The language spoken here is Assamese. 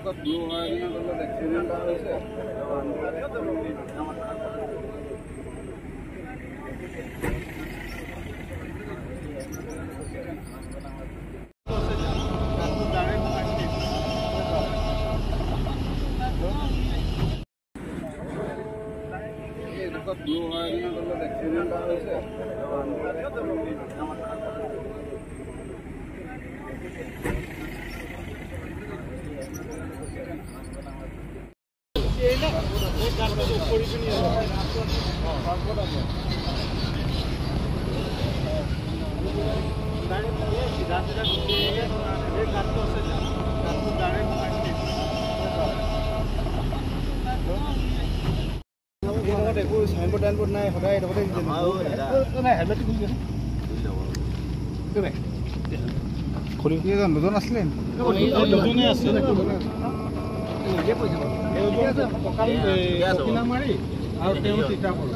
এইডোখৰত ব্লু হৰাইজনৰ তলত এক্সিডেণ্ট এটা হৈছে। এইডোখৰত ব্লু হৰাইজনৰ তলত এক্সিডেণ্ট এটা হৈছে। একো চাইনবোৰ্ড টাইনবোৰ্ড নাই, সদায় এডোখৰতে। নাই, হেলমেটটো খুলি খুলি। দুজন আছিলে, দুজনে আছে। মাৰি আৰু তেওঁ তিতাবৰ।